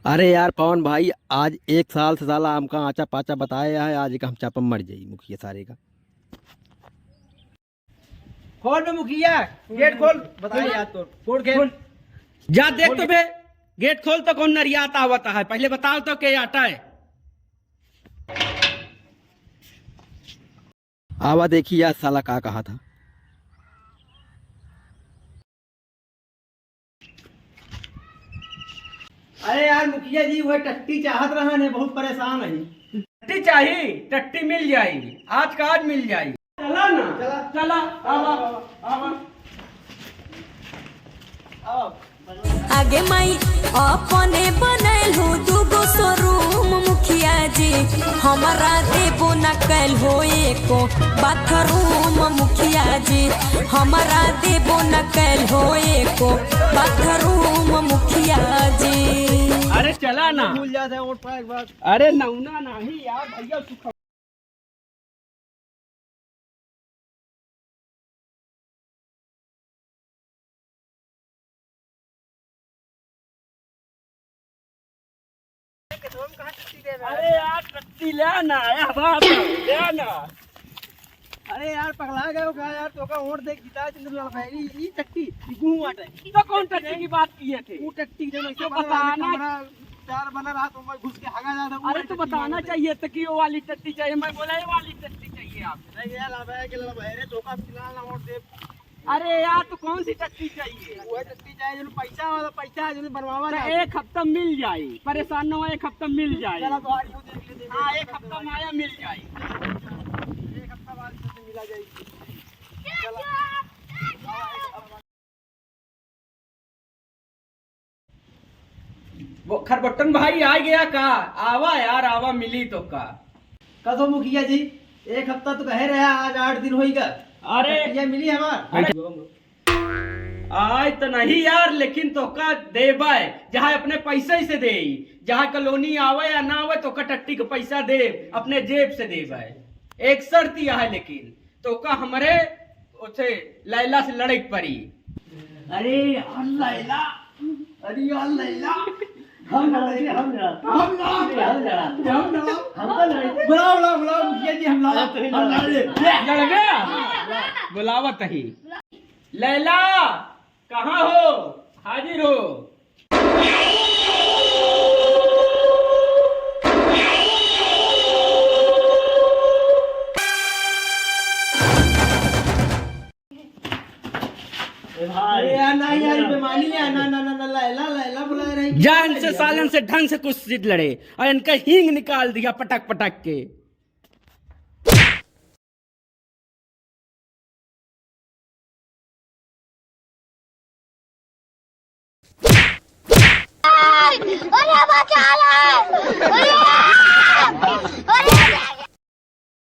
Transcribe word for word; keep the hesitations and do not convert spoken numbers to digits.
अरे यार पवन भाई, आज एक साल से साला हमका आचा पाचा बताए है, आज एक हम चापा मर जाई मुखिया सारे का। खोल बे मुखिया, गेट खोल। बताए यार तोर, खोल गेट। खोल। जा देख तो बे, गेट खोल तो कौन नरियात आवत है, पहले बताओ तो के आटा है। आवा देखी यार साला का कहा था। अरे यार मुखिया जी, वह टट्टी चाहत रहा ने, बहुत परेशान है। टट्टी चाही, टट्टी मिल जाई, आज का आज मिल जाई। चला ना, चला। चला, आवा, आवा। आगे माई अपने बनैलू दूगो शोरूम मुखिया जी, हमरा देबो न कैल हो एको बाथरूम मुखिया जी, हमरा देबो न कैल हो एको बाथरूम मुखिया जी। अरे चला ना। भूल जाते हैं वोट पाए के बाद। अरे नौना नहीं यार भैया, सुख अरे यार, टट्टी ले ना, आया बाप, ले ना। अरे यार, पगला गए हो का यार? तोका वोट दे जिता चंद्र लाल भाई, ई, ई टट्टी, ई गुहूं आटा है। तो कौन टट्टी की बात किए थे? वो टट्टी जो मैं तो बना बताना। हमारा चार बना रहा तो मैं घुस के हगा जाता हूँ, अरे तो टट्टी बताना चाहिए तो कि वो वाली टट्टी चाहिए, मैं बोला ये वाली टट्टी चाहिए आप। नहीं यार, अब है कि लड़ा भाई रे, धोखा फिलहाल ना वोट दे। अरे यार, तो कौन सी टट्टी चाहिए? वो टट्टी चाहिए जो पैसा वाला, पैसा है जो बनवावा तो जाए। एक हफ्ता मिल जाए, परेशान ना हो, एक हफ्ता मिल जाए। चला तो आज वो देख ले, देख ले। हाँ, एक हफ्ता में आया मिल जाए। एक हफ्ता बाद से मिला जाएगी। चला। वो खरबट्टन भाई आ गया का? आवा यार, आवा, मिली तो का। कसो मुखिया जी, एक हफ्ता तो कहे रहा, आज आठ दिन होई गा। अरे। ये मिली हमार। अरे, आए तो नहीं यार, लेकिन तोका देबे, जहाँ अपने पैसे से दे, जहाँ कॉलोनी आवे या ना आवे, तोका टट्टी के पैसा दे, अपने जेब से देबे। एक शर्त यह है लेकिन, तोका हमरे ओसे लैला से लड़े के पड़ी। अरे यार लैला, अरे यार लैला, हम लड़े, हम लड़ा, हम लड़ा, अरे हम लड़ा, हम लड़ा, हमका लड़े। बुलाओ, बुलाओ, बुलाओ, मुखिया जी, हम लड़ा, अरे तो ही हम लड़ा। लड़े। लड़ गया? बुलावत ही। लैला, कहाँ हो? हाजिर हो। ए भाई, अरे यार, ना यार, ये बेमानी है, ना, ना, ना, ना, लैला, लैला बुला रही है। जा इनसे, सालन से ढंग से कुछ सीट लड़े और इनका हींग निकाल दिया पटक पटक के। अरे बचा ले! अरे!